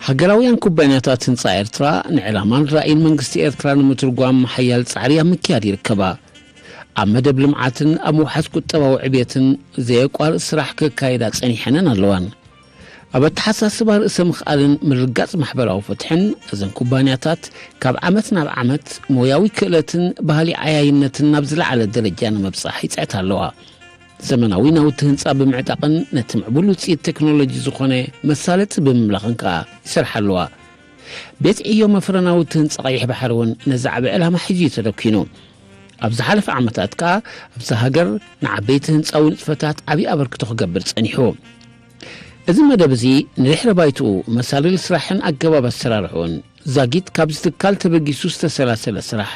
ሃገራውያን ኩባንያታት ህንጻ ኤርትራ ንዕላማን ራእይን መንግስቲ ኤርትራ ንምትርጓም ሓያል ጻዕሪ ኣብ ምክያድ ይርከባ። ኣብ መደብ ልምዓትን ኣብ ምውሓስ ቁጠባዊ ዕብየትን ዘየቋርጽ ስራሕ ከካይዳ ጸኒሐነን ኣለዋን። ኣብ ኣተሓሳስባ ርእሰ ምኽኣልን ምርግጋጽ ማሕበራዊ ፍትሕን፣ እዘን ኩባንያታት ካብ ዓመት ናብ ዓመት ሞያዊ ክእለትን ባህሊ ዓያይነትን ናብ ዝለዓለ ደረጃ ንምብጻሕ ይጽዕታ ኣለዋ። ዘመናዊ ናውቲ ህንጻ ብምዕጣቕን ነቲ ምዕቡል ውጽኢት ቴክኖሎጂ ዝኾነ መሳለጢ ብምምላኽን ከኣ ይሰርሓ ኣለዋ። ቤት ዕዮ መፍረ ናውቲ ህንጻ ቀይሕ ባሕሪ እውን ነዚ ዓቢ ዕላማ ሒዙ እዩ ተደኪኑ። ኣብ ዝሓለፈ ዓመታት ከኣ ኣብዛ ሃገር ንዓበይቲ ህንጻዊ ንጥፈታት ዓቢ ኣበርክቶ ክገብር ጸኒሑ። እዚ መደብ እዚ ንድሕሪ ባይትኡ መሳልል ስራሕን ኣገባብ ኣሰራርሕኡን ዛጊት ካብዚ ትካል ተበጊሱ ዝተሰላሰለ ስራሕ፣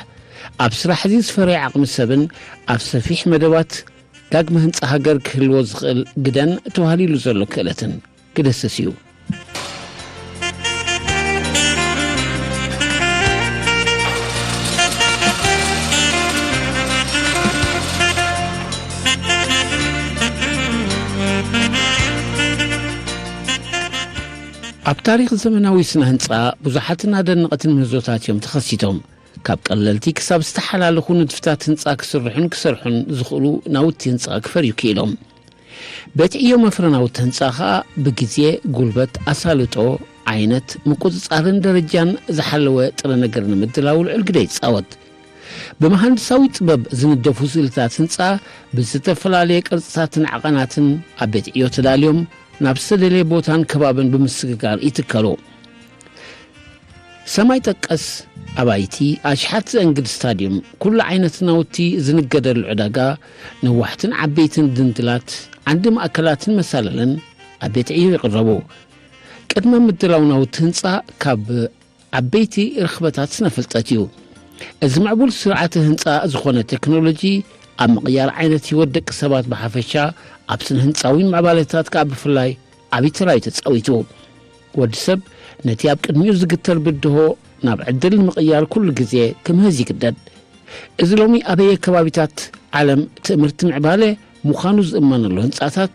ኣብ ስራሕ እዚ ዝፈረየ ዓቕሚ ሰብን ኣብ ሰፊሕ መደባት ዳግመ ህንጻ ሃገር ክህልዎ ዝኽእል ግደን ተዋህሊሉ ዘሎ ክእለትን ክድህስስ እዩ። ኣብ ታሪኽ ዘመናዊ ስነ ህንጻ ብዙሓትን ኣደነቕትን ምህዞታት እዮም ተኸሲቶም። ካብ ቀለልቲ ክሳብ ዝተሓላለኹ ንድፍታት ህንጻ ክስርሑን ክሰርሑን ዝኽእሉ ናውቲ ህንጻ ክፈርዩ ክኢሎም። ቤት ዕዮ መፍረ ናውቲ ህንጻ ኸኣ ብግዜ፣ ጉልበት፣ ኣሳልጦ፣ ዓይነት፣ ምቁጽጻርን ደረጃን ዝሓለወ ጥረ ነገር ንምድላው ልዑል ግደ ይጻወት። ብመሃንድሳዊ ጥበብ ዝንደፉ ስእልታት ህንጻ ብዝተፈላለየ ቅርጽታትን ዓቐናትን ኣብ ቤት ዕዮ ተዳልዮም ናብ ዝተደለየ ቦታን ከባብን ብምስግጋር ይትከሉ። ሰማይ ጠቀስ ኣባይቲ፣ ኣሽሓት ዘእንግድ ስታድዩም፣ ኩሉ ዓይነት ናውቲ ዝንገደሉ ዕዳጋ፣ ነዋሕትን ዓበይትን ድንድላት፣ ዓንዲ ማእከላትን መሳለልን ኣብ ቤት ዕዮ ይቕረቡ። ቅድመ ምድላው ናውቲ ህንጻ ካብ ዓበይቲ ርኽበታት ስነ ፍልጠት እዩ። እዚ ምዕቡል ስርዓተ ህንጻ ዝኾነ ቴክኖሎጂ ኣብ ምቕያር ዓይነት ህይወት ደቂ ሰባት ብሓፈሻ፣ ኣብ ስነ ህንጻዊ ምዕባለታት ከኣ ብፍላይ ዓቢ ተራ እዩ ተጻዊቱ። ወዲ ሰብ ነቲ ኣብ ቅድሚኡ ዝግተር ብድሆ ናብ ዕድል ንምቕያር ኩሉ ግዜ ክምህዝ ይግደድ። እዚ ሎሚ ኣበየ ከባቢታት ዓለም ትእምርቲ ምዕባለ ምዃኑ ዝእመነሉ ህንጻታት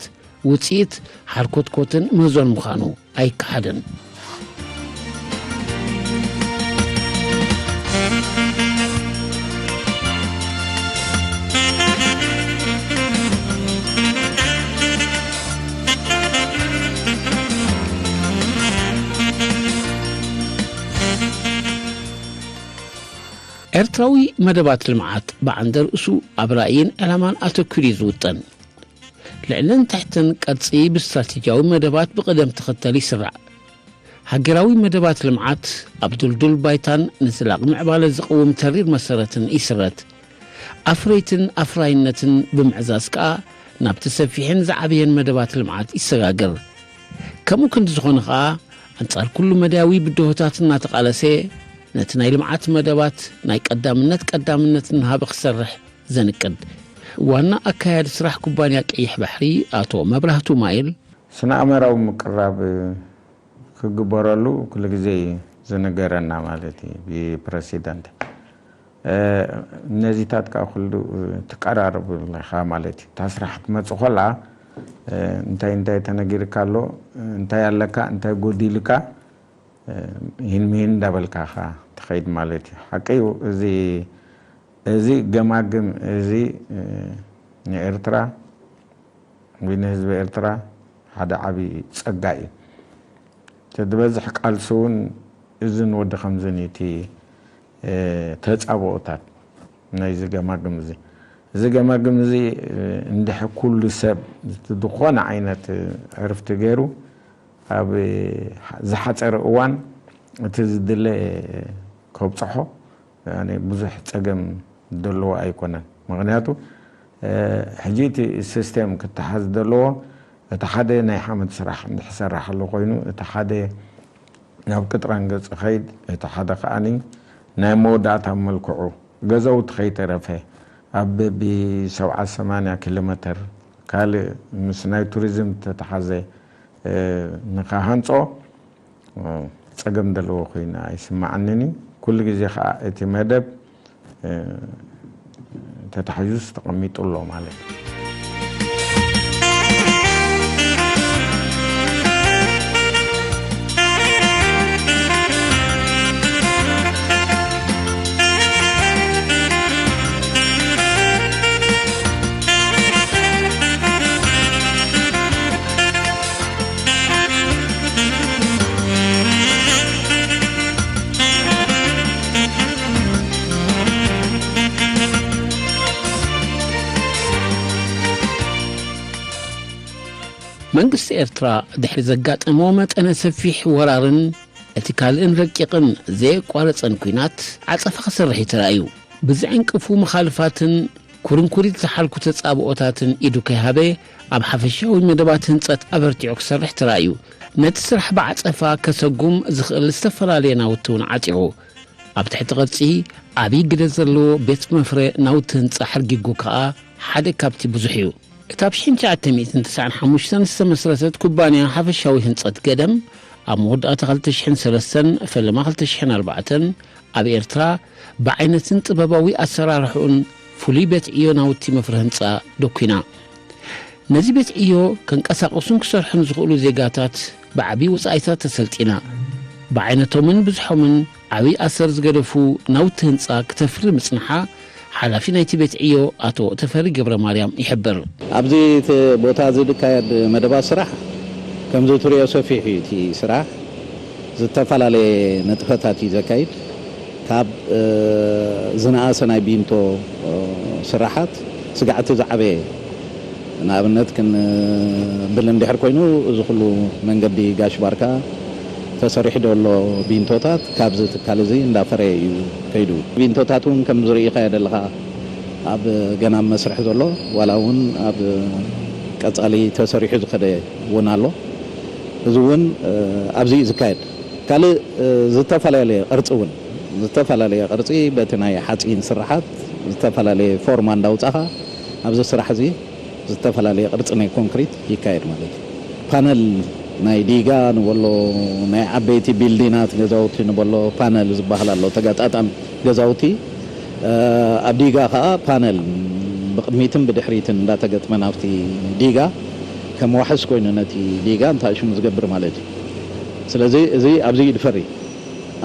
ውጽኢት ሓርኮትኮትን ምህዞን ምዃኑ ኣይከሓድን። ኤርትራዊ መደባት ልምዓት ብዓንደ ርእሱ ኣብ ራእይን ዕላማን ኣተኲሩ እዩ ዝውጠን። ልዕልን ትሕትን ቅርጺ ብስትራቴጂያዊ መደባት ብቕደም ተኸተል ይስራዕ። ሃገራዊ መደባት ልምዓት ኣብ ድልዱል ባይታን ንዘላቒ ምዕባለ ዝቕውም ተሪር መሰረትን ይስረት። ኣፍረይትን ኣፍራይነትን ብምዕዛዝ ከኣ ናብቲ ሰፊሕን ዝዓበየን መደባት ልምዓት ይሰጋገር። ከምኡ ክንዲ ዝኾነ ከኣ፣ ኣንጻር ኩሉ መዳያዊ ብድሆታት እናተቓለሰ፣ ነቲ ናይ ልምዓት መደባት ናይ ቀዳምነት ቀዳምነት እናሃበ ክሰርሕ ዘንቅድ ዋና ኣካያዲ ስራሕ ኩባንያ ቀይሕ ባሕሪ ኣቶ መብራህቱ ማይል፣ ስነ ኣእመራዊ ምቅራብ ክግበረሉ ኩሉ ግዜ ዝንገረና ማለት እዩ ብፕረሲደንት። እ፣ ነዚታት ከዓ ኩሉ ትቀራረብ ኢኻ ማለት እዩ። እታ ስራሕ ክትመጽእ ከላ፣ እ፣ እንታይ እንታይ ተነጊርካ ኣሎ፣ እንታይ ኣለካ፣ እንታይ ጎዲልካ፣ እ፣ ይህን ምሂን እንዳበልካ ኢኻ ትኸይድ ማለት እዩ። ሓቂ እዩ፣ እዚ፣ እዚ ገማግም እዚ፣ እ፣ ንኤርትራ ወይ ንህዝቢ ኤርትራ ሓደ ዓቢ ጸጋ እዩ። ተድበዝሕ ቃልሲ እውን እዝን ወዲ ከምዝን እዩ እቲ፣ እ፣ ተጻብኦታት ናይዚ ገማግም እዚ። እዚ ገማግም እዚ፣ እ፣ እንድሕር ኩሉ ሰብ ዝኾነ ዓይነት ዕርፍቲ ገይሩ ኣብ ዝሓጸረ እዋን እቲ ዝድለ ከብጽሖ ያኒ ብዙሕ ጸገም ዘለዎ ኣይኮነን። ምኽንያቱ፣ እ፣ ሕጂ እቲ ሲስተም ክተሓዝ ዘለዎ፣ እቲ ሓደ ናይ ሓመድ ስራሕ እንድሕር ሰራሕ ኣሎ ኮይኑ፣ እቲ ሓደ ናብ ቅጥራን ገጽ ኸይድ፣ እቲ ሓደ ከኣኒ ናይ መወዳእታ መልክዑ ገዛውቲ ከይተረፈ ኣብ በቢ ሰብዓ ሰማንያ ኪሎ ሜትር ካልእ ምስ ናይ ቱሪዝም ተተሓዘ፣ እ፣ ንኸሃንጾ ጸገም ዘለዎ ኮይኑ ኣይስምዓንን እዩ። ኩሉ ግዜ ኸኣ እቲ መደብ፣ እ፣ ተታሒዙስ ተቐሚጡ ኣሎ ማለት እዩ። መንግስቲ ኤርትራ ድሕሪ ዘጋጠሞ መጠነ ሰፊሕ ወራርን እቲ ካልእን ረቂቕን ዘየቋረጸን ኲናት ዓጸፋ ክሰርሕ እዩ ተራእዩ። ብዝዕንቅፉ መኻልፋትን ኩርንኩሪት ዝሓልኩ ተጻብኦታትን ኢዱ ከይሃበ ኣብ ሓፈሻዊ መደባት ህንጸት ኣበርቲዑ ክሰርሕ ተራእዩ። ነቲ ስራሕ ብዓጸፋ ከሰጉም ዝኽእል ዝተፈላለየ ናውቲ እውን ዓጺቑ። ኣብ ትሕቲ ቅርጺ ዓብዪ ግደ ዘለዎ ቤት መፍረ ናውቲ ህንጻ ሕርጊጉ ከኣ ሓደ ካብቲ ብዙሕ እዩ። እታ ብ ሽሕን ትሽዓተ ሚእትን ተስዓን ሓሙሽተን ዝተመስረተት ኩባንያ ሓፈሻዊ ህንጸት ገደም ኣብ መወዳእታ ክልተ ሽሕን ሰለስተን ፈለማ ክልተ ሽሕን ኣርባዕተን ኣብ ኤርትራ ብዓይነትን ጥበባዊ ኣሰራርሕኡን ፍሉይ ቤት ዕዮ ናውቲ መፍረ ህንጻ ደኲና። ነዚ ቤት ዕዮ ከንቀሳቕሱን ክሰርሑን ዝኽእሉ ዜጋታት ብዓቢ ወጻኢታት ተሰልጢና። ብዓይነቶምን ብዝሖምን ዓቢ ኣሰር ዝገደፉ ናውቲ ህንጻ ክተፍሪ ምጽንሓ ሓላፊ ናይቲ ቤት ዕዮ ኣቶ ተፈሪ ገብረ ማርያም ይሕብር። ኣብዚ እቲ ቦታ እዚ ዝካየድ መደባት ስራሕ ከምዚ ትሪኦ ሰፊሕ እዩ እቲ ስራሕ። ዝተፈላለየ ንጥፈታት እዩ ዘካይድ። ካብ፣ እ፣ ዝነኣሰ ናይ ቢንቶ፣ እ፣ ስራሓት ስጋዕቲ ዝዓበየ፣ ንኣብነት ክንብል እንድሕር ኮይኑ፣ እዚ ኩሉ መንገዲ ጋሽ ባርካ ተሰሪሑ ዘሎ ቢንቶታት ካብዚ ትካል እዚ እንዳፈረየ እዩ ከይዱ። ቢንቶታት እውን ከም ዝርኢኻዮ ዘለኻ ኣብ ገና መስርሕ ዘሎ፣ ዋላ እውን ኣብ ቀጻሊ ተሰሪሑ ዝኸደ እውን ኣሎ። እዚ እውን፣ እ፣ ኣብዚ እዩ ዝካየድ። ካልእ፣ እ፣ ዝተፈላለየ ቅርጺ እውን፣ ዝተፈላለየ ቅርጺ በቲ ናይ ሓጺን ስርሓት ዝተፈላለየ ፎርማ እንዳውጻኻ ኣብዚ ስራሕ እዚ ዝተፈላለየ ቅርጺ ናይ ኮንክሪት ይካየድ ማለት እዩ። ፓነል ናይ ዲጋ ንበሎ፣ ናይ ዓበይቲ ቢልዲናት ገዛውቲ ንበሎ ፓነል ዝበሃል ኣሎ፣ ተገጣጣሚ ገዛውቲ። እ፣ ኣብ ዲጋ ከኣ ፓነል ብቕድሚትን ብድሕሪትን እንዳተገጥመ ናብቲ ዲጋ ከም ዋሕስ ኮይኑ ነቲ ዲጋ እንታይ ሽሙ ዝገብር ማለት እዩ። ስለዚ እዚ ኣብዚ ይድፈሪ፣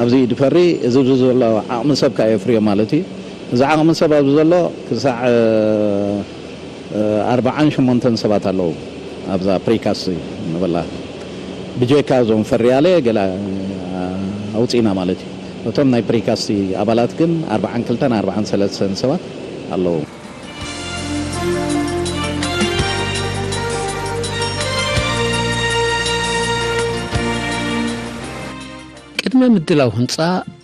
ኣብዚ ይድፈሪ፣ እዚ ኣብዚ ዘሎ ዓቕሚ ሰብ ከኣ የፍርዮ ማለት እዩ። እዚ ዓቕሚ ሰብ ኣብዚ ዘሎ ክሳዕ፣ እ፣ እ፣ ኣርብዓን ሸሞንተን ሰባት ኣለዉ ኣብዛ ፕሪካስ ንበላ። ብጀካ እዞም ፈርያለ ገለ ኣውጺና ማለት እዩ። እቶም ናይ ፕሪካስ ኣባላት ግን ኣርብዓን ክልተን ኣርብዓን ሰለስተን ሰባት ኣለዉ። ቅድመ ምድላው ህንጻ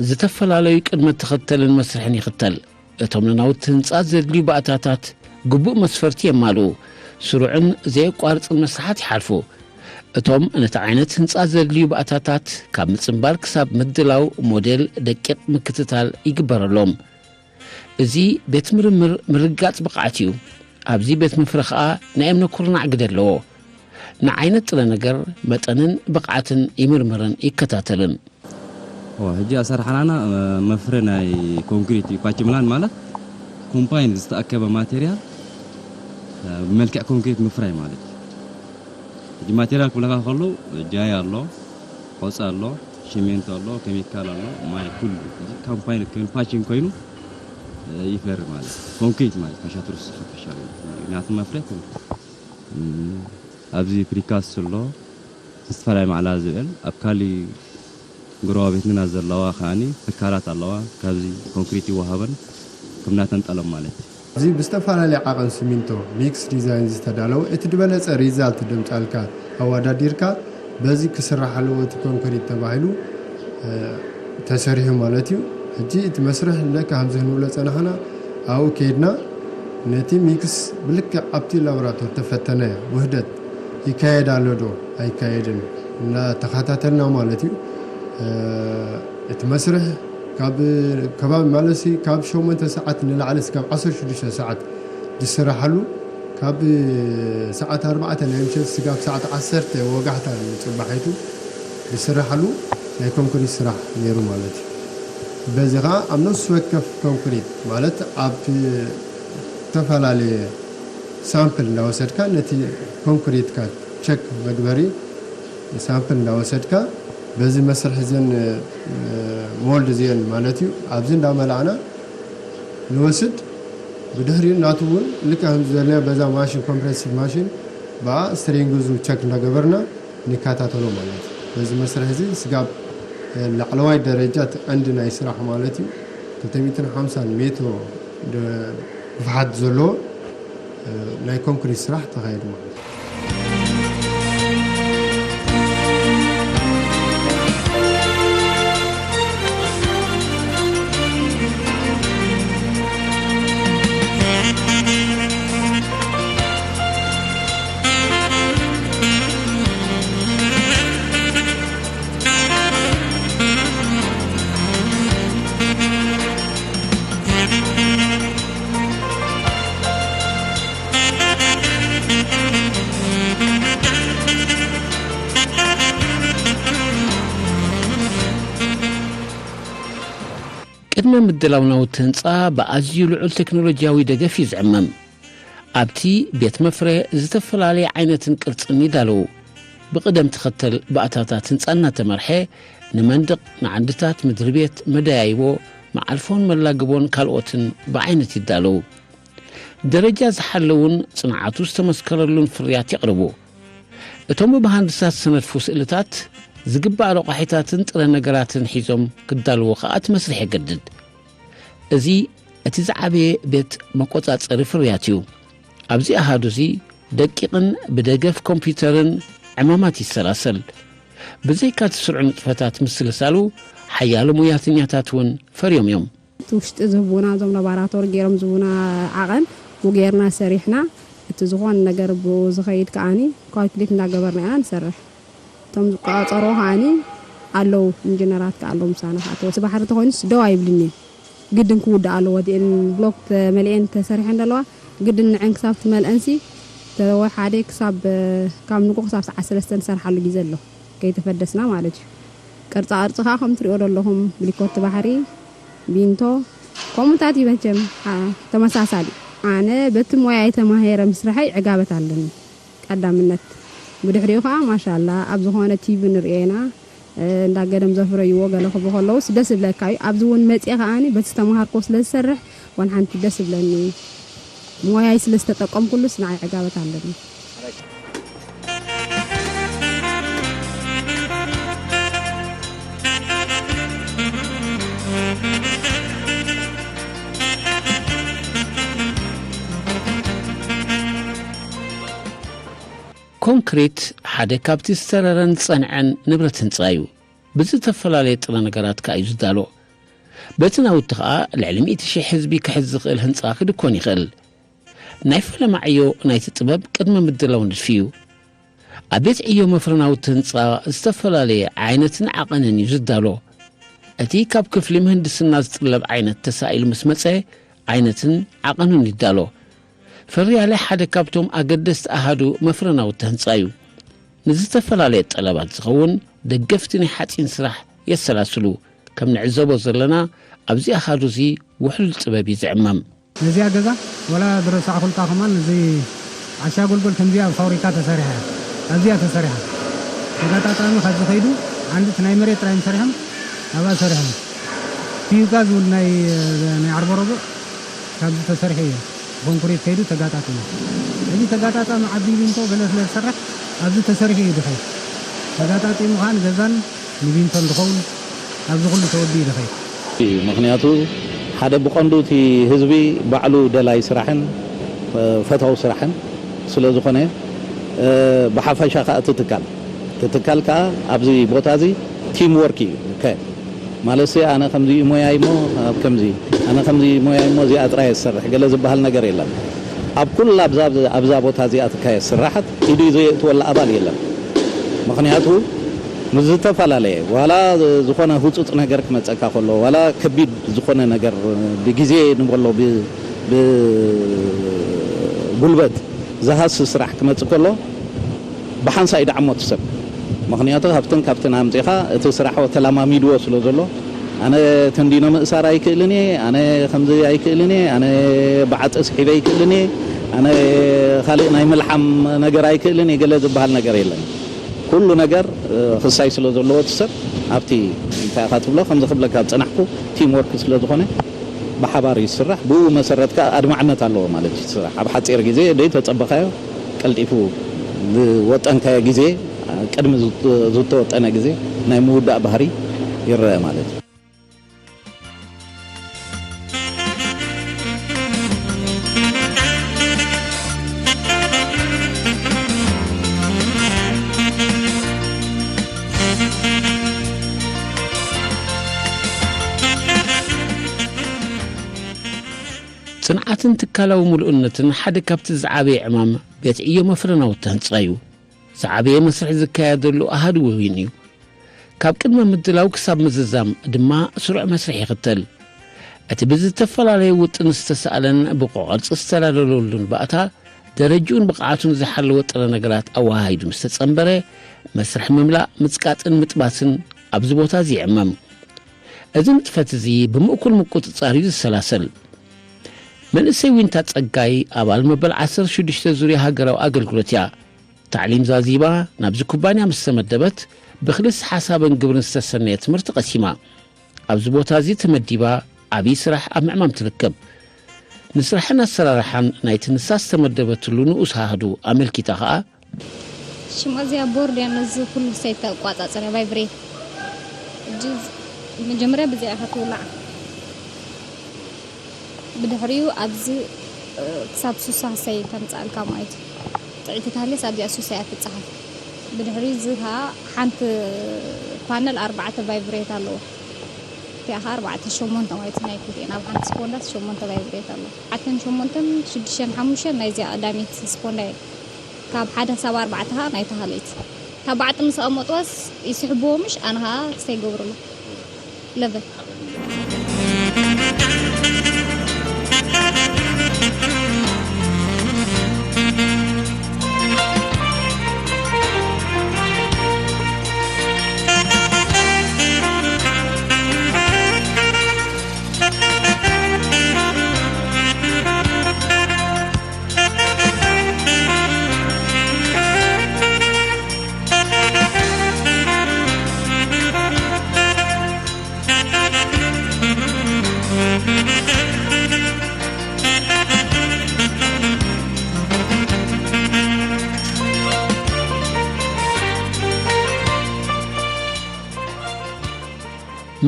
ዝተፈላለዩ ቅድመ ተኸተልን መስርሕን ይኽተል። እቶም ንናውቲ ህንጻ ዘድልዩ ባእታታት ግቡእ መስፈርቲ የማልኡ፣ ስሩዕን ዘየቋርጽን መስርሓት ይሓልፉ። እቶም ነቲ ዓይነት ህንጻ ዘድልዩ ባእታታት ካብ ምጽንባር ክሳብ ምድላው ሞዴል ደቂቕ ምክትታል ይግበረሎም። እዚ ቤት ምርምር ምርግጋጽ ብቕዓት እዩ። ኣብዚ ቤት ምፍረ ኸኣ ናይ እምነ ኩርናዕ ግደ ኣለዎ። ንዓይነት ጥረ ነገር መጠንን ብቕዓትን ይምርምርን ይከታተልን። እዋ፣ ሕጂ ኣሰራርሓናና፣ እ፣ መፍረ ናይ ኮንክሪት እዩ። ፓችምላን ማለት ኮምባይን ዝተኣከበ ማቴሪያል፣ እ፣ ብመልክዕ ኮንክሪት ምፍራይ ማለት እዩ። ሕጂ ማቴሪያል ክብለካ ከሎ ጃይ ኣሎ፣ ሖፃ ኣሎ፣ ሲሜንቶ ኣሎ፣ ኬሚካል ኣሎ፣ ማይ ኩሉ። እዚ ኮምባይን ኮይኑ ፓችን ኮይኑ፣ እ፣ ይፈሪ ማለት እዩ። ኮንክሪት ማለት ፓሻትሩስ ሓፈሻዊ ናቱ መፍረ ኮንክሪት። እም፣ ኣብዚ ፕሪካስት ኣሎ፣ ዝተፈላለየ ማዕላ ዝብል፣ ኣብ ካሊ ጎረባቤትና ዘለዋ ከኣኒ ትካላት ኣለዋ፣ ካብዚ ኮንክሪት ይወሃበን፣ ከም ናተን ጠለብ ማለት እዩ። እዚ ብዝተፈላለየ ዓቐን ሲሚንቶ፣ ሚክስ ዲዛይን ዝተዳለወ፣ እቲ ዝበለጸ ሪዛልት ደምጻልካ ኣወዳዲርካ፣ በዚ ክስራሕ ኣለዎ እቲ ኮንክሪት ተባሂሉ፣ እ፣ ተሰሪሑ ማለት እዩ። ሕጂ እቲ መስርሕ ለካ ከምዚ ክንብሎ ጸናሕና፣ ኣብኡ ከይድና ነቲ ሚክስ ብልክዕ ኣብቲ ላቦራቶሪ ተፈተነ ውህደት ይካየድ ኣሎ ዶ ኣይካየድን እናተኸታተልና ማለት እዩ። እ፣ እቲ መስርሕ ካብ ከባቢ ማለት ሲ ካብ ሸሞንተ ሰዓት ንላዕሊ እስካብ ዓሰርተ ሽዱሽተ ሰዓት ዝስራሓሉ፣ ካብ ሰዓት ኣርባዕተ ናይ ምሸት ስጋብ ሰዓት ዓሰርተ ወጋሕታ ንጽባሒቱ ዝስራሓሉ ናይ ኮንክሪት ስራሕ ነይሩ ማለት እዩ። በዚ ኸዓ ኣብ ነፍሲ ወከፍ ኮንክሪት ማለት ኣብ ዝተፈላለየ ሳምፕል እንዳወሰድካ ነቲ ኮንክሪትካ ቸክ መግበሪ ሳምፕል እንዳወሰድካ በዚ መስርሕ እዘን፣ እ፣ ሞልድ እዚአን ማለት እዩ። ኣብዚ እንዳመላእና ንወስድ። ብድሕሪኡ ናቱ እውን ልክዕ ከምዚ ዘለ በዛ ማሽን፣ ኮምፕሬሲቭ ማሽን፣ ብኣ ስትሪንግዙ ቸክ እንዳገበርና ንከታተሎ ማለት እዩ። በዚ መስርሕ እዚ ስጋብ፣ እ፣ ላዕለዋይ ደረጃ እቲ ቀንዲ ናይ ስራሕ ማለት እዩ፣ ክልተ ሚእትን ሓምሳን ሜትሮ ደ-፣ ግፍሓት ዘለዎ፣ እ፣ ናይ ኮንክሪት ስራሕ ተኻየዱ ማለት እዩ። ቅድመ ምድላው ናውቲ ህንጻ ብኣዝዩ ልዑል ቴክኖሎጂያዊ ደገፍ እዩ ዝዕመም። ኣብቲ ቤት መፍረ ዝተፈላለየ ዓይነትን ቅርጽን ይዳለዉ። ብቕደም ተኸተል ባእታታት ህንጻ እናተመርሐ፣ ንመንድቕ፣ ንዓንድታት፣ ምድሪ ቤት፣ መደያይቦ፣ መዓልፎን መላግቦን ካልኦትን ብዓይነት ይዳለዉ። ደረጃ ዝሓለዉን ጽንዓቱ ዝተመስከረሉን ፍርያት የቕርቡ። እቶም ብመሃንድሳት ዝተነድፉ ስእልታት፣ ዝግባእ ረቋሒታትን ጥረ ነገራትን ሒዞም ክዳለዉ ከኣ እቲ መስርሕ የገድድ። እዚ እቲ ዝዓበየ ቤት መቆጻጸሪ ፍርያት እዩ። ኣብዚ ኣሃዱ እዚ ደቂቕን ብደገፍ ኮምፒውተርን ዕማማት ይሰላሰል። ብዘይካ እቲ ስሩዕ ንጥፈታት ምስልሳሉ፣ ሓያሎ ሙያተኛታት እውን ፈርዮም እዮም። እቲ ውሽጢ ዝህቡና፣ እዞም ላቦራቶሪ ገይሮም ዝህቡና ዓቐን፣ ብኡ ገይርና ሰሪሕና፣ እቲ ዝኾነ ነገር ብኡ ዝኸይድ ከኣኒ ካልኩሌት እንዳገበርና ኢና ንሰርሕ። እቶም ዝቆጻጸሩ ከኣኒ ኣለዉ፣ ኢንጂነራት ከኣ ኣለዉ ምሳና። ከኣ እቲ ባሕሪ ተኾይኑስ ደው ኣይብልን እዩ። ግድን ክውዳእ ኣለዎ። እቲኤን ብሎክ ተመሊኤን ተሰሪሐን ዘለዋ፣ ግድን ንዐን ክሳብ ትመልአንሲ፣ ተወሓደ ክሳብ፣ ካብ ንግሆ ክሳብ ሰዓት ሰለስተ ንሰርሓሉ ግዜ ኣሎ፣ ከይተፈደስና ማለት እዩ። ቅርጻ ቅርጺ ከኣ ከም ትሪኦ ዘለኹም፣ ብሊኮቲ ባሕሪ፣ ቢንቶ፣ ከምኡታት እዩ መቸም፣ አ፣ ተመሳሳሊ። ኣነ በቲ ሞያይ ተማሂረ ምስርሐይ ዕጋበት ኣለኒ። ቀዳምነት። ብድሕሪኡ ከኣ ማሻላ ኣብ ዝኾነ ቲቪ ንርእዮ ኢና፣ እ፣ እንዳ ገደም ዘፍረይዎ ገለ ክብሉ ከለውስ ደስ ዝብለካ እዩ። ኣብዚ እውን መጽየ ከኣኒ በቲ ዝተምሃርኮ ስለ ዝሰርሕ ዋን ሓንቲ ደስ ዝብለኒ እዩ። ሞያይ ስለ ዝተጠቀምኩሉስ ንዓይ ዕጋበት ኣለኒ። ኮንክሪት ሓደ ካብቲ ዝተረረን ዝጸንዐን ንብረት ህንጻ እዩ። ብዝተፈላለየ ጥረ ነገራት ከኣ እዩ ዝዳሎ። በቲ ናውቲ ከኣ ልዕሊ ሚእቲ ሽሕ ህዝቢ ክሕዝ ዝኽእል ህንጻ ክድኮን ይኽእል። ናይ ፈለማ ዕዮ ናይቲ ጥበብ ቅድመ ምድላው ንድፊ እዩ። ኣብ ቤት ዕዮ መፍረ ናውቲ ህንጻ ዝተፈላለየ ዓይነትን ዓቐንን እዩ ዝዳሎ። እቲ ካብ ክፍሊ ምህንድስና ዝጥለብ ዓይነት ተሳኢሉ ምስ መጸ፣ ዓይነትን ዓቐኑን ይዳሎ። ፈርያለ ሓደ ካብቶም ኣገደስቲ ኣሃዱ መፍረ ናውቲ ህንጻ እዩ። ንዝተፈላለየ ጠለባት ዝኸውን ደገፍቲ ናይ ሓጺን ስራሕ የሰላስሉ። ከም ንዕዘቦ ዘለና፣ ኣብዚ ኣሃዱ እዚ ውሕሉል ጥበብ እዩ ዝዕመም። ነዚኣ ገዛ ወላ ዝረሳዕኹልካ ከማን፣ እዚ ዓሻ ጎልጎል ከምዚኣ ኣብ ፋብሪካ ተሰሪሓ እያ። ኣብዚኣ ተሰሪሓ። ተጋጣጣሚ ካብዚ ከይዱ፣ ዓንዲ እቲ ናይ መሬት ጥራይ ሰሪሖም፣ ኣብኣ ሰሪሖም። ቲዩጋ ዝብል ናይ፣ ናይ ዓርቦ ረቡዕ ካብዚ ተሰሪሑ እዩ። ኮንክሪት ከይዱ ተጋጣጢሙ። እዚ ተጋጣጣሚ ዓቢ ቢንቶ ገለ ስለ ዝሰርሕ ኣብዚ ተሰሪሑ እዩ ድሕሪ። ተጋጣጢሙ ከኣ ንገዛን ንቢንቶን ዝኸውን ኣብዚ ኩሉ ተወዲኡ ድሕሪ። እዩ። ምኽንያቱ ሓደ ብቐንዱ እቲ ህዝቢ ባዕሉ ደላይ ስራሕን፣ እ፣ ፈታዊ ስራሕን ስለ ዝኾነ፣ እ፣ ብሓፈሻ ከኣ እቲ ትካል፣ እቲ ትካል ከኣ ኣብዚ ቦታ እዚ ቲም ወርክ እዩ። ከ-፣ ማለትሲ ኣነ ከምዚ እዩ ሞያይ እሞ ኣብ ከምዚ፣ ኣነ ከምዚ እዩ ሞያይ እሞ እዚኣ ጥራይ እየ ዝሰርሕ ገለ ዝበሃል ነገር የለን። ኣብ ኩላ ኣብዛ፣ ኣብዛ ቦታ እዚኣ ትካየድ ስራሓት ኢዱ ዘየእትወላ ኣባል የለን። ምኽንያቱ ምስ ዝተፈላለየ፣ ዋላ ዝኾነ ህጹጽ ነገር ክመጸካ ከሎ፣ ዋላ ከቢድ ዝኾነ ነገር ብግዜ ንበሎ ብ-፣ ብጉልበት ዝሃሲ ስራሕ ክመጽእ ከሎ፣ ብሓንሳእ ይድዓሞ እቲ ሰብ። ምኽንያቱ ካብትን ካብትን ኣምጺኻ እቲ ስራሕ ተለማሚድዎ ስለ ዘሎ፣ ኣነ ተንዲኖ ምእሳር ኣይክእልን እየ፣ ኣነ ከምዚ ኣይክእልን እየ፣ ኣነ ብዓጸ ስሒበ ኣይክእልን እየ፣ ኣነ ካልእ ናይ ምልሓም ነገር ኣይክእልን እየ፣ ገለ ዝበሃል ነገር የለን። ኩሉ ነገር፣ እ፣ ክሳይ ስለ ዘለዎ እቲ ሰብ ኣብቲ እንታይ ኢኻ ትብሎ፣ ከምዚ ክብለካ ዝጸናሕኩ ቲም ወርክ ስለ ዝኾነ ብሓባር እዩ ዝስራሕ። ብኡ መሰረት ከኣ ኣድማዕነት ኣለዎ ማለት እዩ። እቲ ስራሕ ኣብ ሓጺር ግዜ ደይ ተጸበኻዮ ቀልጢፉ ዝወጠንካዮ ግዜ፣ ቅድሚ ዝት-፣ ዝተወጠነ ግዜ ናይ ምውዳእ ባህሪ ይረአ ማለት እዩ። ጽንዓትን ትካላዊ ምሉእነትን ሓደ ካብቲ ዝዓበየ ዕማም ቤት ዕዮ መፍረ ናውቲ ህንጻ እዩ። ዝዓበየ መስርሕ ዝካየደሉ ኣሃዱ እውን እዩ። ካብ ቅድመ ምድላው ክሳብ ምዝዛም ድማ ስሩዕ መስርሕ ይኽተል። እቲ ብዝተፈላለየ ውጥን ዝተሳእለን ብቑዕ ቅርጺ ዝተዳለወሉን ባእታ፣ ደረጅኡን ብቕዓቱን ዝሓለወ ጥረ ነገራት ኣወሃሂዱ ምስ ተጸንበረ፣ መስርሕ ምምላእ፣ ምጽቃጥን ምጥባስን ኣብዚ ቦታ እዚ ይዕመም። እዚ ንጥፈት እዚ ብምእኩል ምቁጽጻር እዩ ዝሰላሰል። መንእሰይ ዊንታ ጸጋይ ኣባል መበል ዓሰርተ ሽዱሽተ ዙርያ ሃገራዊ ኣገልግሎት እያ። ታዕሊም ዛዚባ ናብዚ ኩባንያ ምስ ተመደበት፣ ብክልስ ሓሳብን ግብርን ዝተሰነየ ትምህርቲ ቀሲማ። ኣብዚ ቦታ እዚ ተመዲባ ዓብዪ ስራሕ ኣብ ምዕማም ትርከብ። ንስራሕን ኣሰራርሓን ናይቲ ንሳ ዝተመደበትሉ ንኡስ ሃህዱ ኣመልኪታ ኸኣ፣ ሽማ እዚኣ ቦርድ እያ፣ ነዚ ኩሉ ሰይት ተቋጻጸር እያ፣ ቫይብሬት። እጂ መጀመርያ ብዚኣ ኢኻ ትውላዕ። ብድሕሪኡ ኣብዚ፣ እ፣ ክሳብ ሱሳ ሰይ ተምጻልካ ማለት እዩ። ጥዕቲ ተሃልየስ ኣብዚኣ ሱሳ እያ ትጽሓፍ። ብድሕሪኡ እዚ ኸኣ ሓንቲ ፓነል ኣርባዕተ ቫይብሬት ኣለዎ። እቲኣ ኸኣ ኣርባዕተ ሸሞንተ ማለት እዩ፣ ናይ ክልቲኤን ኣብ ሓንቲ ስፖንዳስ ሸሞንተ ቫይብሬት ኣለዎ። ሓተን ሸሞንተን ሽዱሽተን ሓሙሽተን ናይዚኣ ቀዳመይቲ ስፖንዳ እየን። ካብ ሓደ ክሳብ ኣርባዕተ ኸኣ ናይ ተሃለይቲ። ካብ ባዕጢ ምስ ኣቐመጥዋስ ይስሕብዎ ምሽ፣ ኣነ ኸኣ ክስታይ ይገብርሉ። ለበ።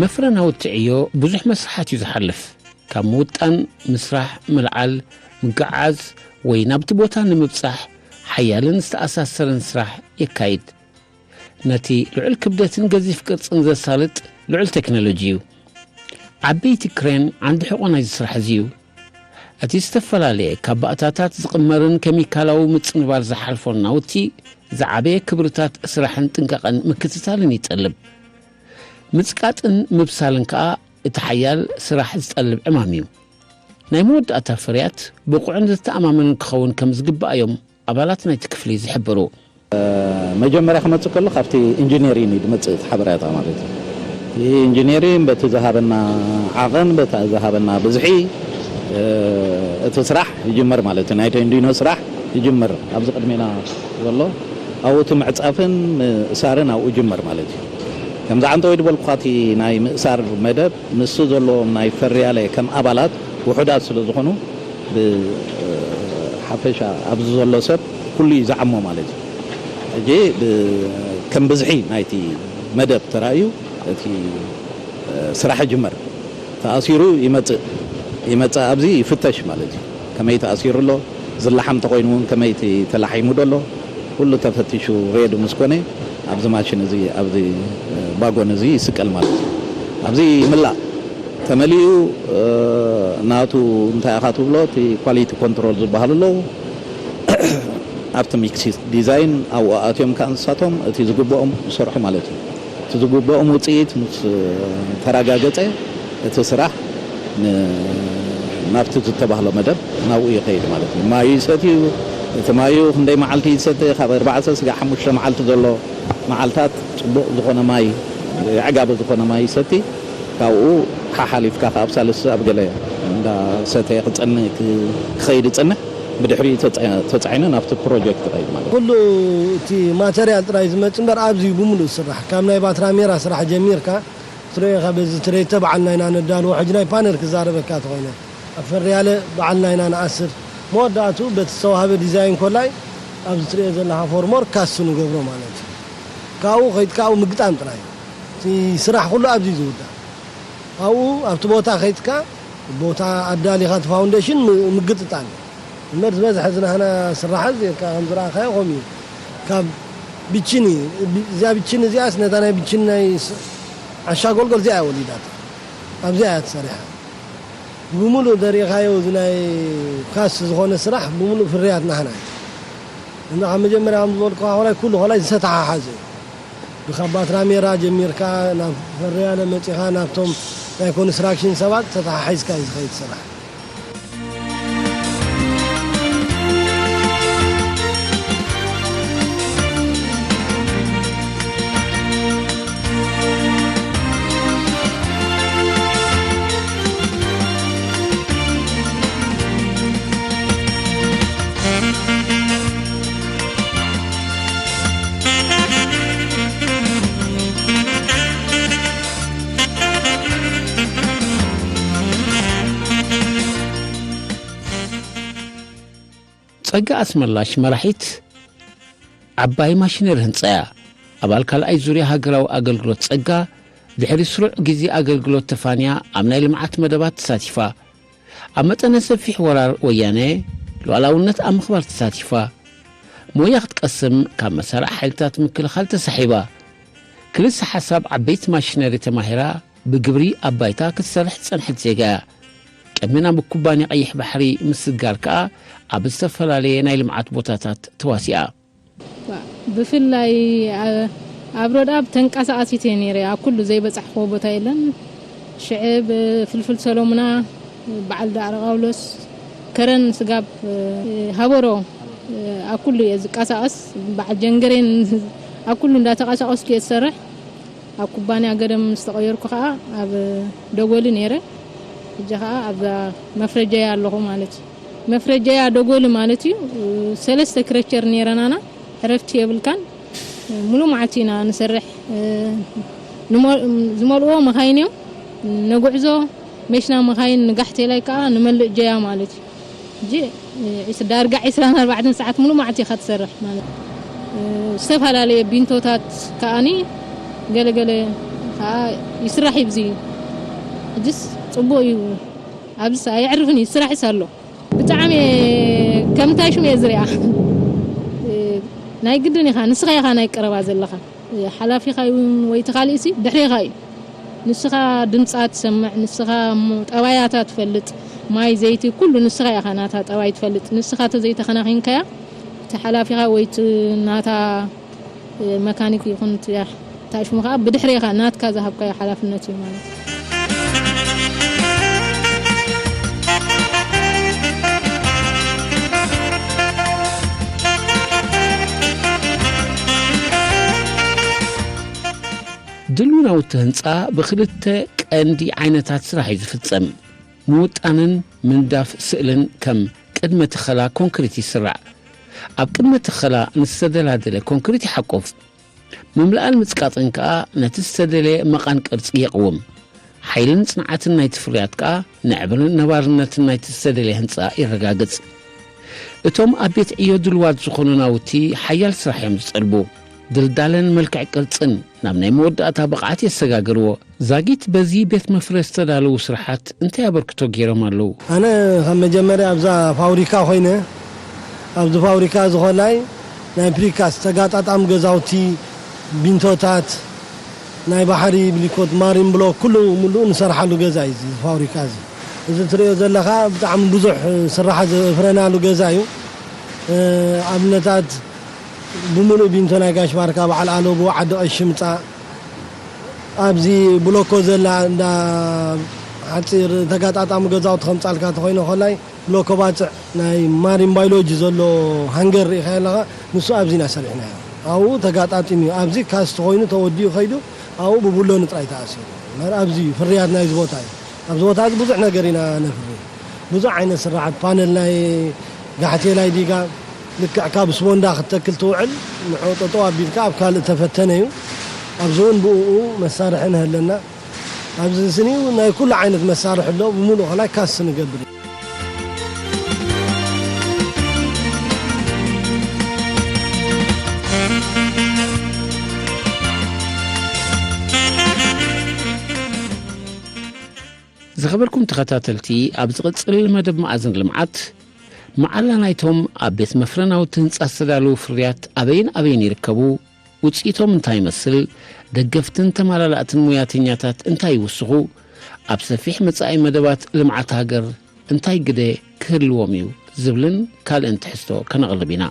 መፍረ ናውቲ ዕዮ ብዙሕ መስርሓት እዩ ዝሓልፍ። ካብ ምውጣን፣ ምስራሕ፣ ምልዓል፣ ምግዓዝ ወይ ናብቲ ቦታ ንምብጻሕ ሓያልን ዝተኣሳሰረን ስራሕ የካይድ። ነቲ ልዑል ክብደትን ገዚፍ ቅርጽን ዘሳልጥ ልዑል ቴክኖሎጂ እዩ። ዓበይቲ ክሬን ዓንዲ ሕቖ ናይዚ ስራሕ እዚ እዩ። እቲ ዝተፈላለየ ካብ ባእታታት ዝቕመርን ኬሚካላዊ ምጽንባር ዝሓልፎን ናውቲ ዝዓበየ ክብርታት ስራሕን ጥንቃቐን ምክትታልን ይጠልብ። ምጽቃጥን ምብሳልን ከኣ እቲ ሓያል ስራሕ ዝጠልብ ዕማም እዩ። ናይ መወዳእታ ፍርያት ብቑዕን ዘተኣማምንን ክኸውን ከም ዝግባእ እዮም ኣባላት ናይቲ ክፍሊ ዝሕብሩ። መጀመርያ ክመጽእ ከሎ ካብቲ ኢንጂነሪን እዩ ዝመጽእ እቲ ሓበሬታ ማለት እዩ። እቲ ኢንጂነሪን በቲ ዝሃበና ዓቐን፣ በቲ ዝሃበና ብዝሒ፣ እ፣ እቲ ስራሕ ይጅመር ማለት እዩ። ናይ ቴንዲኖ ስራሕ ይጅመር። ኣብዚ ቅድሜና ዘሎ ኣብኡ እቲ ምዕጻፍን ምእሳርን ኣብኡ ይጅመር ማለት እዩ። ከምዚ ዓንተወይ ዝበልኩኻ እቲ ናይ ምእሳር መደብ ንሱ ዘለዎም ናይ ፈርያለ ከም ኣባላት ውሑዳት ስለ ዝኾኑ ብሓፈሻ ኣብዚ ዘሎ ሰብ ኩሉ እዩ ዝዓሞ ማለት እዩ። ሕጂ ብ-፣ ከም ብዝሒ ናይቲ መደብ ተራእዩ እቲ ስራሕ ይጅመር። ተኣሲሩ ይመጽእ፣ ይመጽእ ኣብዚ ይፍተሽ ማለት እዩ። ከመይ ተኣሲሩ ኣሎ፣ ዝለሓም ተኾይኑ እውን ከመይ እቲ ተላሒሙ ዶ ኣሎ፣ ኩሉ ተፈቲሹ ሬዲ ምስ ኮነ ኣብዚ ማሽን እዚ፣ ኣብዚ ባጎን እዚ ይስቀል ማለት እዩ። ኣብዚ ይምላእ። ተመሊኡ፣ እ፣ ናቱ እንታይ ኢኻ ትብሎ፣ እቲ ኳሊቲ ኮንትሮል ዝበሃሉ ኣለዉ። ኣብቲ ሚክስ ዲዛይን ኣብኡ ኣትዮም ከኣ ንሳቶም እቲ ዝግብኦም ይሰርሑ ማለት እዩ። እቲ ዝግብኦም ውጽኢት ምስ ተረጋገጸ፣ እቲ ስራሕ ን-፣ ናብቲ ዝተባህሎ መደብ ናብኡ ይኸይድ ማለት እዩ። ማዩ ይሰትዩ፣ እቲ ማዩ ክንደይ መዓልቲ ይሰተ፣ ካብ ኣርባዕተ ስጋዕ ሓሙሽተ መዓልቲ ዘሎ መዓልታት ጽቡቕ ዝኾነ ማይ፣ የዕጋቢ ዝኾነ ማይ ይሰቲ። ካብኡ ሓሓሊፍካ ካብ ሳልስ ኣብ ገለ እንዳ ሰተ ክጸንህ ክ-፣ ክኸይድ ይጸንሕ። ብድሕሪኡ ተጸ-፣ ተጻዒኑ ናብቲ ፕሮጀክት ይኸይድ ማለት እዩ። ኩሉ እቲ ማተርያል ጥራይ ዝመጽእ እምበር ኣብዚ እዩ ብምሉእ ዝስራሕ። ካብ ናይ ባትራ ሜራ ስራሕ ጀሚርካ ትርእዮ ኢኻ፣ በዚ ትሬተ በዓልና ኢና ነዳልዎ። ሕጂ ናይ ፓነል ክዛረበካ ተኾይነ፣ ኣብ ፈርያለ በዓልና ኢና ንኣስር። መወዳእቱ በቲ ዝተዋህበ ዲዛይን ኮላይ ኣብዚ ትርእዮ ዘለኻ ፎርምወርክ ካስት ንገብሮ ማለት እዩ። ካብኡ ከይድካ ኣብኡ ምግጣም ጥራይ እዩ። እቲ ስራሕ ኩሉ ኣብዚ እዩ ዝውዳእ። ኣብኡ ኣብቲ ቦታ ከይድካ ቦታ ኣዳሊኻ እቲ ፋውንዴሽን ም-፣ ምግጥጣም እዩ። እምበር ዝበዝሐ እዚ ናህና ስራሓት ጌርካ ከም ዝረኣኻዮ ከምኡ እዩ። ካብ ብችኒ፣ ብ-፣ እዚኣ ብችኒ እዚኣስ ነታ ናይ ብችኒ ናይ ስ-፣ ዓሻ ጎልጎል እዚኣ እያ ወሊዳታ። ኣብዚኣ እያ ተሰሪሓ። ብምሉእ እንተሪኢኻዮ እዚ ናይ ካስ ዝኾነ ስራሕ ብምሉእ ፍርያት ናህና እዩ። እና ካብ መጀመርያ ከም ዝበልኩኻ ኮላይ ኩሉ ኮላይ ዝተተሓሓዘ እዩ። ብካባትራ ሜራ ጀሚርካ ናብ ፈርያለ መጺኻ ናብቶም ናይ ኮንስትራክሽን ሰባት ተተሓሒዝካ እዩ ዝኸይድ ስራሕ። ጸጋ ኣስመላሽ መራሒት ዓባይ ማሽነሪ ህንጻ እያ። ኣባል ካልኣይ ዙርያ ሃገራዊ ኣገልግሎት ጸጋ፣ ድሕሪ ስሩዕ ግዜ ኣገልግሎት ተፋንያ ኣብ ናይ ልምዓት መደባት ተሳቲፋ። ኣብ መጠነ ሰፊሕ ወራር ወያነ ሉዓላውነት ኣብ ምኽባር ተሳቲፋ። ሞያ ክትቀስም ካብ መሳርዕ ሓይልታት ምክልኻል ተሳሒባ። ክልሰ ሓሳብ ዓበይቲ ማሽነሪ ተማሂራ ብግብሪ ኣብ ባይታ ክትሰርሕ ዝጸንሐት ዜጋ እያ። ቅድሚ ናብ ኩባንያ ቀይሕ ባሕሪ ምስጋር ከኣ ኣብ ዝተፈላለየ ናይ ልምዓት ቦታታት ተዋሲኣ። ብፍላይ ኣብ ሮድኣብ ተንቀሳቓሲት እየ ነይረ። ኣብ ኩሉ ዘይበጻሕክዎ ቦታ የለን። ሽዕብ፣ ፍልፍል ሰሎሙና፣ በዓል ዳዕሮ ቃውሎስ፣ ከረን ስጋብ፣ ሃበሮ፣ ኣብ ኩሉ እየ ዝቀሳቐስ። በዓል ጀንገሬን ኣብ ኩሉ እንዳተቐሳቐስኩ እየ ዝሰርሕ። ኣብ ኩባንያ ገደም ምስ ተቐየርኩ ኸኣ ኣብ ደጎሊ ነይረ። ሕጂ ኸኣ ኣብዛ መፍረጀያ ኣለኹ ማለት እዩ። መፍረጀያ ደጎሊ ማለት እዩ። ሰለስተ ክረቸር ነይረናና፣ ዕረፍቲ የብልካን። ሙሉ መዓልቲ ኢና ንሰርሕ። ንሞ-፣ ዝመልእዎ መኻይን እዮም። ነጉዕዞ፣ መሽና መኻይን ንጋሕቴላይ ከኣ ንመልእ ጀያ ማለት እዩ። ሕጂ፣ ዒስ-፣ ዳርጋ ዒስራን ኣርባዕተን ሰዓት ሙሉ መዓልቲ ኢኻ ትሰርሕ ማለት እዩ። ዝተፈላለየ ቢንቶታት ከኣኒ ገለገለ ከኣ ይስራሕ እዩ ብዚ። ሕጅስ ጽቡቕ እዩ። ኣብዚ ኣየዕርፍን እዩ፣ ስራሕስ ኣሎ። ብጣዕሚ እየ ከም እንታይ ሽም እየ ዝሪኣ። ናይ ግድን ኢኻ፣ ንስኻ ኢኻ ናይ ቀረባ ዘለኻ። ሓላፊኻ ይኹን ወይ እቲ ካልእሲ ድሕሬኻ እዩ። ንስኻ ድምጻ ትሰምዕ፣ ንስኻ እሞ ጠባያታ ትፈልጥ፣ ማይ፣ ዘይቲ፣ ኩሉ ንስኻ ኢኻ ናታ ጠባይ ትፈልጥ። ንስኻ ተዘይተኸናኺንካያ፣ እቲ ሓላፊኻ ወይ እቲ ናታ መካኒክ ይኹን እቲ ታሽሙ ኸዓ ብድሕሬኻ ናትካ ዝሃብካዮ ሓላፍነት እዩ ማለት እዩ። ድልዊ ናውቲ ህንጻ ብኽልተ ቀንዲ ዓይነታት ስራሕ እዩ ዝፍጸም። ምውጣንን ምንዳፍ ስእልን ከም ቅድመ ትኸላ ኮንክሪት ይስራዕ። ኣብ ቅድመ ትኸላ ንዝተደላደለ ኮንክሪት ይሓቁፍ። ምምላእን ምጽቃጥን ከኣ ነቲ ዝተደለየ መቓን ቅርጺ የቕውም። ሓይልን ጽንዓትን ናይቲ ፍርያት ከኣ ንዕብርን ነባርነትን ናይቲ ዝተደለየ ህንጻ የረጋግጽ። እቶም ኣብ ቤት ዕዮ ድልዋት ዝኾኑ ናውቲ ሓያል ስራሕ እዮም ዝጠልቡ። ድልዳለን መልክዕ ቅርጽን ናብ ናይ መወዳእታ ብቕዓት የሰጋግርዎ። ዛጊት በዚ ቤት መፍረ ዝተዳለዉ ስራሓት እንታይ ኣበርክቶ ገይሮም ኣለዉ? ኣነ ካብ መጀመርያ ኣብዛ ፋብሪካ ኮይነ፣ ኣብዚ ፋብሪካ ዝኾላይ ናይ ፕሪካስ ተጋጣጣም ገዛውቲ፣ ቢንቶታት፣ ናይ ባሕሪ ብሊኮት፣ ማሪን ብሎክ፣ ኩሉ ሙሉእ ንሰርሓሉ ገዛ እዩ እዚ ፋብሪካ እዚ። እዚ ትሪኦ ዘለኻ ብጣዕሚ ብዙሕ ስራሕ ዘፍረናሉ ገዛ እዩ። እ፣ ኣብነታት ብሙሉእ ቢንቶ ናይ ጋሽ ባርካ በዓል ኣለቡ ዓዲ ቀሺ ምጻእ፣ ኣብዚ ብሎኮ ዘላ እንዳ ሓጺር ተጋጣጣሚ ገዛውቲ ከምጻልካ ተኾይነ ኮላይ ብሎኮ ባጽዕ ናይ ማሪን ባዮሎጂ ዘሎ ሃንገር ርኢኻ ኣለኻ፣ ንሱ ኣብዚ ኢና ሰሪሕናዮ። ኣብኡ ተጋጣጢሙ እዩ። ኣብዚ ካስት ኮይኑ ተወዲኡ ከይዱ ኣብኡ ብቡሎኒ ጥራይ ተኣሲሩ። እምበር ኣብዚ እዩ ፍርያት ናይዚ ቦታ እዩ። ኣብዚ ቦታ እዚ ብዙሕ ነገር ኢና ነፍሪ። ብዙሕ ዓይነት ስራሓት ፓነል ናይ ጋሕቴላይ ዲጋ ልክዕ ካብ ስቦንዳ ክትተክል ትውዕል ንዑ ጠጠው ኣቢልካ ኣብ ካልእ ተፈተነ እዩ። ኣብዚ እውን ብኡ መሳርሒ ንህለና። ኣብዚ ስኒው ናይ ኩሉ ዓይነት መሳርሒ ኣሎ፣ ብምሉእ ከላይ ካስ ንገብር። ዝኸበርኩም ተኸታተልቲ፣ ኣብ ዝቕጽል መደብ መኣዝን ልምዓት፣ መዓላ ናይቶም ኣብ ቤት መፍረ ናውቲ ህንጻ ዝተዳለዉ ፍርያት ኣበይን ኣበይን ይርከቡ? ውጽኢቶም እንታይ ይመስል? ደገፍትን ተመላላእትን ሙያተኛታት እንታይ ይውስኹ? ኣብ ሰፊሕ መጻኢ መደባት ልምዓት ሃገር እንታይ ግደ ክህልዎም እዩ? ዝብልን ካልእን ትሕዝቶ ከነቕርብ ኢና።